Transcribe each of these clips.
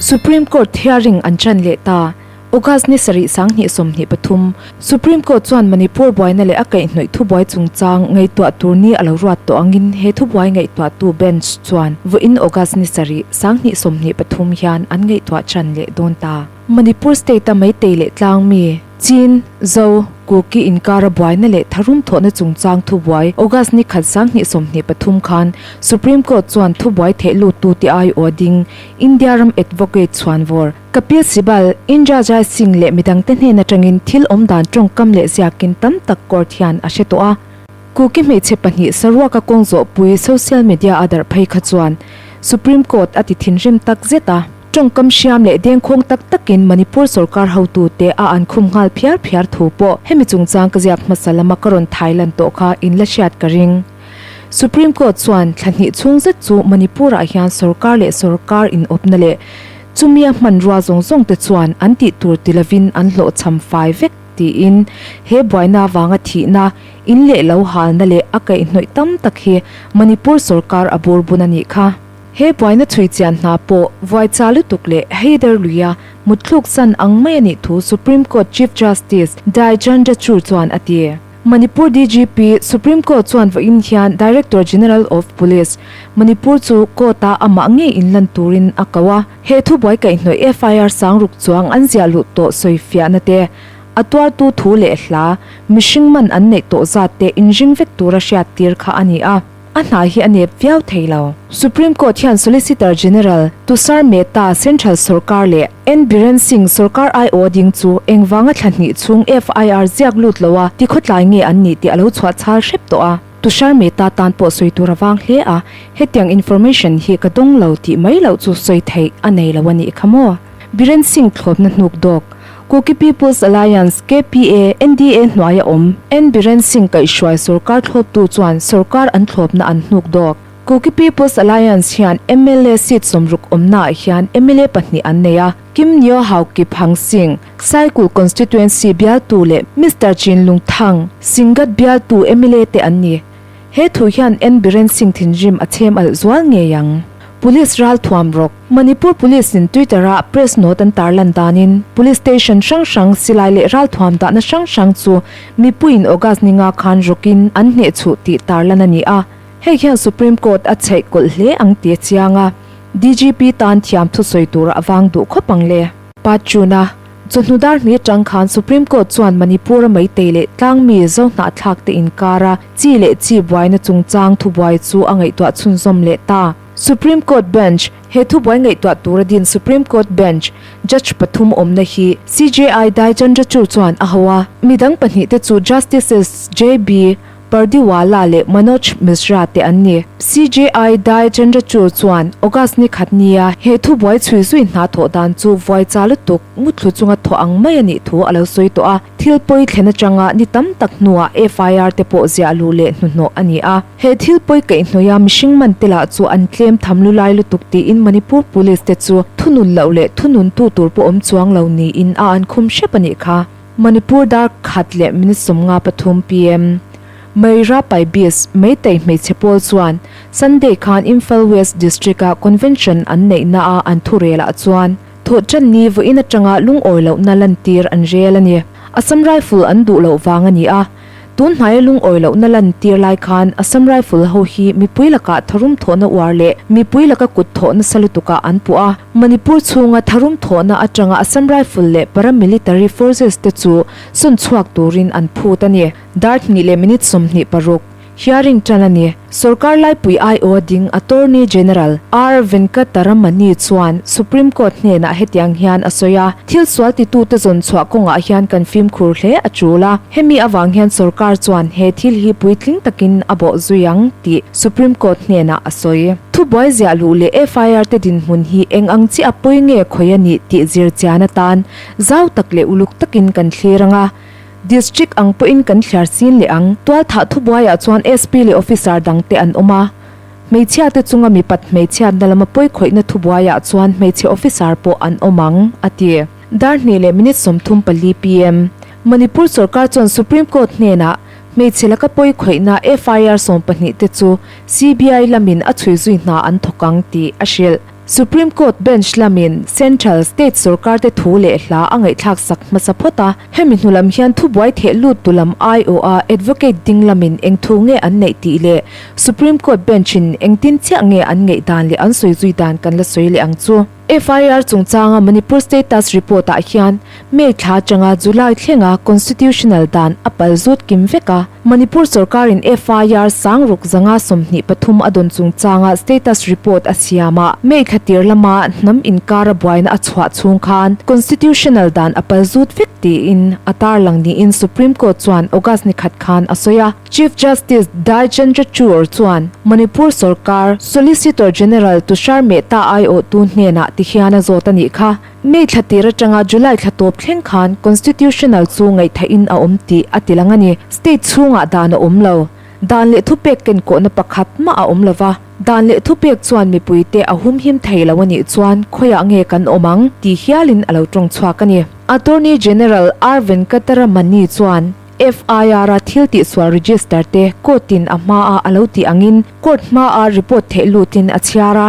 Supreme Court hearing an ṭan leh ta. August ni sarih 2023, Supreme Court chuan Manipur buaina leh a kaihhnawih thubuai chungchang ngaihtuah tur ni a lo ruat tawh angin he thubuai ngaihtuahtu bench chuan vawiin August ni sarih 2023 hian an ngaihtuah ṭan leh dawn ta. Manipur state-a Meitei leh Tlangmi, Chin, Zo, Kuki inkara buaina leh tharum thawhna chungchang thubuai August ni khat 2023 khan Supreme Court chuan thubuai theh luttute aiawh ding India ram advocate chhuanvawr Kapil Sibal, Indra Jai Singh leh midangte hnen atangin thil awmdan tawngkam leh ziakin tam tak court hian a hre tawh a. Kuki hmeichhe pahnih saruaka kawng zawhpui social media a darh phei kha chuan Supreme Court a ti thinrim tak zet a. Tawngkam hriam leh dengkhawng tak takin Manipur sorkar hotute a an khum nghal phiar phiar thu pawh hemi chungchang ka ziak hmasa lama ka rawn thai lan tawh kha in la hriat ka ring. Supreme Court chuan thla hnih chhung zet chu Manipur-ah hian sorkar leh sorkar inawpna leh chumia hmanrua zawng zawng te chuan an tih tur ti lovin an hlawhchham fai vek tiin he buaina avanga thihna, in leh lo halna leh a kaihhnawih tam tak hi Manipur sorkar a bur bun a nih kha. He buaina chhui chian hna pawh vuaicha lutuk leh Haider luia mutthluk san ang mai a nih thu Supreme Court Chief Justice Dai Chandrachud chuan a ti. Manipur DGP, Supreme Court chuan vawiin hian Director General of Police, Manipur chu court-a amah ngei inlan turin a ko a. He thubuai kaihhnawih FIR sangruk chuang an ziah luh tawh sawifiahna te, a tuartu thu leh hla, mihring man an neih tawh zat te inring vek tura hriattir kha a ni a. A hna hi a nep viau thei lo. Supreme Court hian Solicitor General Tushar Mehta Central sorkar leh N Biren Singh sorkar aiawh ding chu engvanga thla hnih chhung FIR ziak lut loa tikhawtlai nge an nih tih a lo chhuah chhal hrep tawh a. Tushar Mehta tan pawh sawi tur a vang hle a, hetiang information hi ka dawng lo tih mai loh chu sawi theih a nei lo a nih kha maw? Biren Singh thlawpna hnuk dawk. Kuki People's Alliance, KPA, NDA hnuaia awm, N Biren Singh kaihhruai sorkar thlawptu chuan sorkar an thlawpna an hnuk dawk. Kuki People's Alliance hian mla seat sawmruk awmnaah hian mla pahnih an nei a, Kim Neo Haokip Hang Singh, Saikul Constituency bialtu leh Mister Chin Lung Thang, Singhat bialtu mla te an ni. He thu hian N Biren Singh thinrim a chhem alh zual ngei ang. Police ralthuam rawk. Manipur Police in Twitter ah press note an tarlan danin Police station hrang hrang silai leh ralthuam dahna hrang hrang chu mipuiin August ni nga khan rawkin an hnehchhuh tih tarlan a ni a. Hei hian Supreme Court a chheih kawlh hle ang tih a chiang a, DGP tan thiam thusawi tur a vang duh khawp ang le. Patchuna, Chawhnu dar hnih atang khan Supreme Court chuan Manipur-a Meitei leh Tlangmi Zohnahthlak te inkara chi leh chi buaina chungchang thubuai chu a ngaihtuah chhunzawm leh ta. Supreme Court Bench, He thubuai ngaihtuah tura din Supreme Court Bench, Judge pathum awmna hi CJI Dai Chandrachud chuan a ho a, midang pahnihte chu Justices JB Pardiwala leh Manoj Misra te an ni. CJI Dai Chandrachud chuan August ni khat nia he thubuai chhui zui hna thawh dan chu vuai cha lutuk muthlu chunga thawh ang mai a nih thu a lo sawi tawh a, thil pawi thlen atanga ni tam tak hnuah FIR te pawh ziah luh leh hnuhnawh a ni a. He thil pawi kaihhnawih a mihring man te lah chu an tlem tham lu lai lutuk tiin Manipur Police te chu thunun loh leh thunun tu tur pawh awm chuang lo niin a an khum hrep a nih kha. Manipur dar khat leh minute 53 pm Meira Paibis Meitei hmeichhe pawl chuan Sunday khan Imphal West District a convention an neihna a an thurel ah chuan thawhṭan ni vawiin atanga lungawi lohna lantir an rel a ni. Assam Rifle an duh loh vang a ni a. Tun hnaia lungawi lohna lantir lai khan Assam Rifle ho hi mipui lakah tharum thawhna uar leh mipui laka kut thawh nasa lutukah an puh a. Manipur chhunga tharum thawhna atanga Assam Rifle leh paramilitary forces te chu sawn chhuak turin an phut a ni. Dar hnih leh minute 26. Hearing tan a ni. Sorkar laipui aiawha ding Attorney General R Venkataramani chuan Supreme Court hnenah hetiang hian a sawi a, Thil sual titute zawn chhuah kawngah hian kan fimkhur hle a tul a, hemi avang hian sorkar chuan he thil hi puitling takin a bawh zui ang tih Supreme Court hnenah a sawi. Thubuai ziah luh leh FIR te dinhmun hi eng ang chiah pawi nge khawi a nih tih zir chian atan zau tak leh uluk takin kan thlir ang a, District ang pawhin kan thliar sin leh ang. Tualthah thubuaiah chuan SP leh officer dangte an awm a. Hmeichhiate chunga mipat hmeichhiatna lama pawikhawihna thubuaiah chuan hmeichhe officer pawh an awm ang, a ti. Dar hnih leh minute 34 pm. Manipur sorkar chuan Supreme Court hnenah hmeichhe laka pawikhawihna FIR 12 te chu CBI lamin a chhui zui hna an thawk ang tih a hrilh. Supreme Court bench lamin Central, State sorkar te thu leh hla a ngaihthlak sak hmasa phawt a, hemi hnu lam hian thubuai theh lut tu lam aiawha advocate ding lamin eng thu nge an neih tih leh Supreme Court bench in engtin chiah nge an ngeih dan leh an sawi zui dan kan la sawi leh ang chu. FIR chungchanga Manipur Status Report ah hian May thla atanga July thlenga Constitutional dan a pal zut kim vek a. Manipur sorkarin FIR sangruk zanga 23 a dawn chungchanga status report a siam a, May thla tir lama hnam inkara buaina a chhuah chhung khan Constitutional dan a pal zut vek tiin a tarlang niin Supreme Court chuan August ni khat khan a sawi a. Chief Justice Dai Chandrachur chuan Manipur sorkar Solicitor General Tushar Mehta aiawhtu hnenah tihian a zawt a nih kha. May thla tir atanga July thla tawp thleng khan Constitutional chu ngaihtheihin a awm tih a ti lang a ni. State chhungah dan a awm lo. Dan leh thupek kenkawhna pakhat mah a awm lo va. Dan leh thupek chuan mipuite a humhim thei lo a nih chuan khawiah nge kan awm ang tih hialin a lo tawng chhuak a ni. Attorney General R Venkataramani chuan FIR-a thil tihsual register te court-in a hmaah a lo tih angin court hmaah report theih lutin a chhiar a.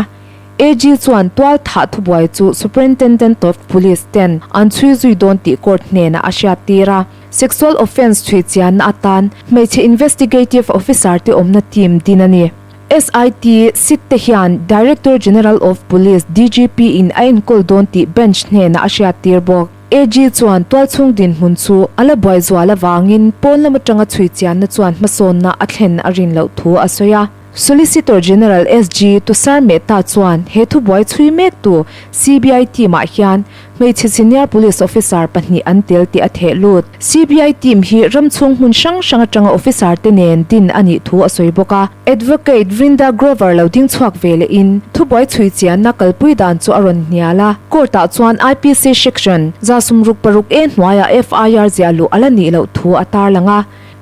AG chuan tual thah thubuai chu Superintendent of Police ten an chhui zui dawn tih court hnenah a hriattir a. Sexual offence chhui chianna atan hmeichhe investigative officer te awmna team din a ni. SIT, sit te hian Director General of Police, DGP, in a enkawl dawn tih bench hnenah a hriattir bawk. AG chuan tualchhung dinhmun chu a la buai zual avangin pawn lam atanga chhui chianna chuan hmasawnna a thlen a rin loh thu a sawi a. Solicitor General, SG, Tushar Mehta chuan he thubuai chhui mektu CBI team-ah hian hmeichhe senior police officer pahnih an tel tih a theh lut. CBI team hi ram chhung hmun hrang hrang atanga officer te nen din a nih thu a sawi bawk a. Advocate Vrinda Grover lo ding chhuak ve lehin thubuai chhui chianna kalpui dan chu a rawn hnial a. Court-ah chuan IPC Section 66 A hnuaiah FIR ziah luh a la nih loh thu a tarlang a.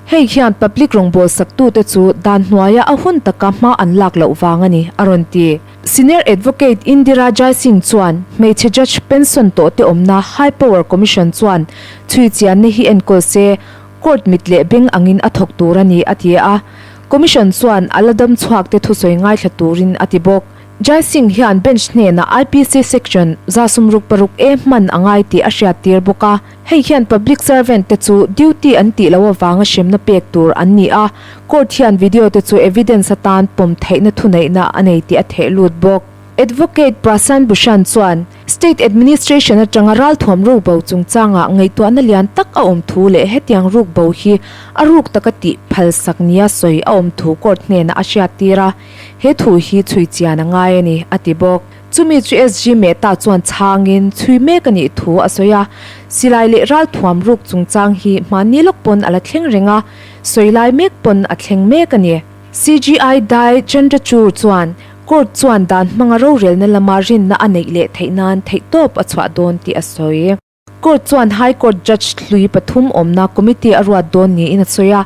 Hei hian public rawngbâwl saktute chu dan hnuaia a hun taka hma an lak loh vang a ni, a rawn ti. Senior Advocate Indira Jaising chuan hmeichhe judge pension tawhte awmna High Power Commission chuan chhui chianna hi enkawl se, court mit leh beng angin a thawk tur a ni, a ti a. Commission chuan a la dam chhuakte thusawi ngaithla turin a ti bawk. Jaising hian bench hnenah IPC Section 66 A hman a ngai tih a hriattir bawk a. Hei hian public servant te chu duty an tih loh avanga hremna pek tur an ni a, court hian video te chu evidence atan pawm theihna thuneihna a nei tih a theh lut bawk. Advocate Prashant Bhushan chuan state administration atanga ralthuam rukbo chungchangah ngaihtuahna lian tak a awm thu leh hetiang rukbo hi a ruk taka tih phalsak nia sawi a awm thu court hnenah a hriattir a, he thu hi chhui chian a ngai a ni, a ti bawk. Chumi chu SG Mehta chuan chhangin chhui mek a nih thu a sawi a, silai leh ralthuam ruk chungchang hi hmanni lawk pawn a la thleng reng a, sawi lai mek pawn a thleng mek a ni. CGI Dai Chandrachur chuan court chuan dan hmanga rorelna lama rinna a neih leh theih nan theihtawp a chhuah dawn tih a sawi. Court chuan High Court Judge hlui pathum awmna committee a ruat dawn niin a sawi a,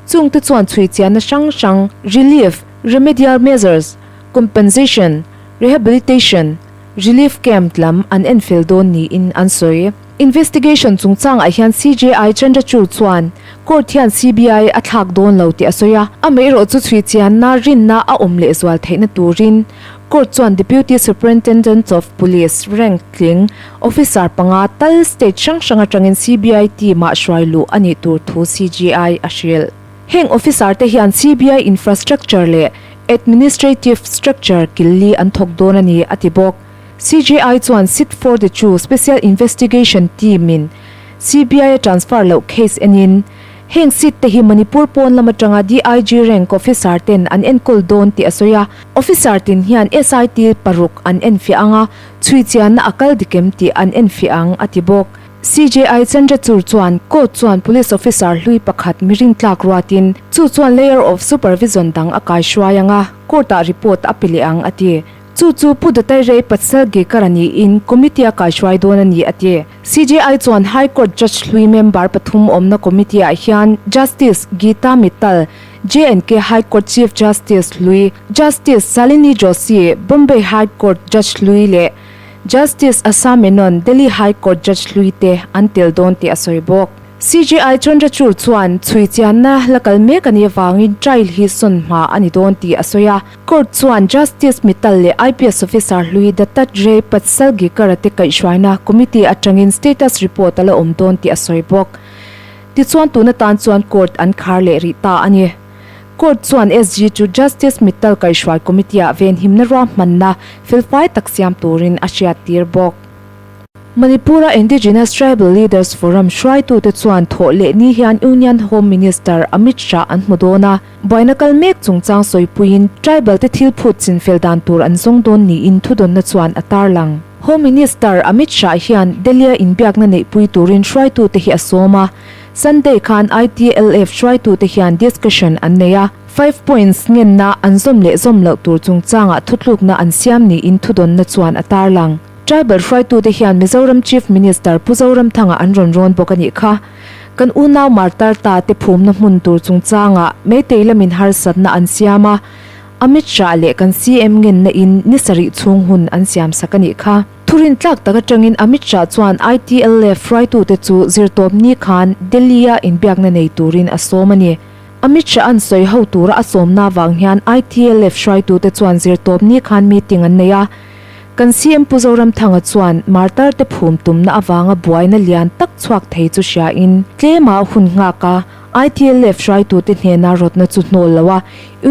chungte chuan chhui chianna hrang hrang, relief, remedial measures, compensation, rehabilitation, relief camp lam an enfel dawn niin an sawi. Investigation chungchangah hian CJI Chandrachur chuan court hian CBI a thlak dawn lo tih a sawi a, amaherawh chu chhui chianna rinna a awm lehzual theihna turin Court chuan Deputy Superintendent of Police rank tling officer panga tal state hrang hrang atangin CBI team ah hruai luh a nih tur thu CJI a hrilh. Heng officer te hian CBI infrastructure leh administrative structure killi an thawk dawn a ni a ti bawk. CJI chuan Sit for the chu Special Investigation Team in CBI a transfer loh case enin Heng seat te hi Manipur pawn lam atanga DIG rank officer ten an enkawl dawn tih a sawi a, officer tin hian SIT paruk an enfiah ang a, chhui chianna a kal dik em tih an enfiah ang a ti bawk. CJI Chandrachur chuan court chuan police officer hlui pakhat mi rintlak ruatin chu chuan layer of supervision dang a kaihruai ang a, court ah report a pe leh ang a ti. Chu chu Pu Dattatreya Patsalgekar a niin committee a kaihruai dawn a ni a ti. CJI chuan High Court Judge hlui member pathum awmna committee ah hian Justice Geeta Mittal, J&K High Court Chief Justice hlui, Justice Shalini Joshi, Bombay High Court Judge hlui leh Justice Asha Menon, Delhi High Court Judge hlui te an tel dawn tih a sawi bawk. CJI Chandrachud chuan chhui chianna la kal mek a nih avangin trial hi sawn hma a ni dawn tih a sawi a. Court chuan Justice Mittal leh IPS officer hlui Dattatray Padsalgikar-a te kaihhruaina committee atangin status report a la awm dawn tih a sawi bawk. Tichuan tun atan chuan court an khar leh rih ta a ni. Court chuan SG chu Justice Mittal kaihhruai committee-ah venhimna ruahmanna felfai tak siam turin a hriattir bawk. Manipur-a Indigenous Tribal Leaders Forum hruaitute chuan thawh leh ni hian Union Home Minister Amit Shah an hmu dawn a, buaina kal mek chungchang sawipuiin tribal te thil phut chinfel dan tur an zawng dawn niin thudawnna chuan a tarlang. Home Minister Amit Shah hian Delhi-a inbiakna neihpui turin hruaitute hi a sawm a, Sunday khan ITLF hruaitute hian discussion an nei a, Five Points ngenna an zawm leh zawm loh tur chungchangah thutlukna an siam niin thudawnna chuan a tarlang. Tribal hruaitute hian Mizoram Chief Minister Pu Zoramthanga an rawn rawn bawk a nih kha. Kan unau martar ta te phumna hmun tur chungchangah Meitei lamin harsatna an siam a, Amit Shah leh kan CM ngenna in ni sarih chhung hun an siam sak a nih kha. Thurin tlak tak atangin Amit Shah chuan ITLF hruaitute chu zirtawp ni khan Delhi-a inbiakna nei turin a sawm a ni. Amit Shah an sawi ho tura a sawmna vang hian ITLF hruaitute chuan zirtawp ni khan meeting an nei a. Kan CM Pu Zoramthanga chuan martar te phum tumna avanga buaina lian tak chhuak thei chu hria in tlema hun nghak a, ITLF hruaitute hnena rawtna chu hnawl lo a,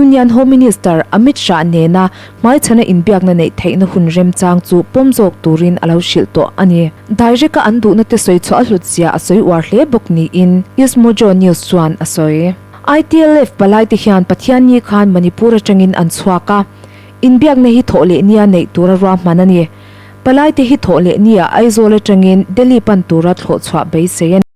Union Home Minister Amit Shah nena hmaichhana inbiakna neih theihna hun remchang chu pawm zawk turin a lo hrilh tawh a ni. Direct a an duhna te sawi chhuah a hlut zia a sawi uar hle bawk niin EastMojo News chuan a sawi. ITLF palaite hian Pathianni khan Manipur atangin an chhuak a, Inbiakna hi thawh leh nia neih tura ruahman a ni. Palaite hi thawh leh nia Aizawl atangin Delhi pan tura thlawh chhuah beisei a ni.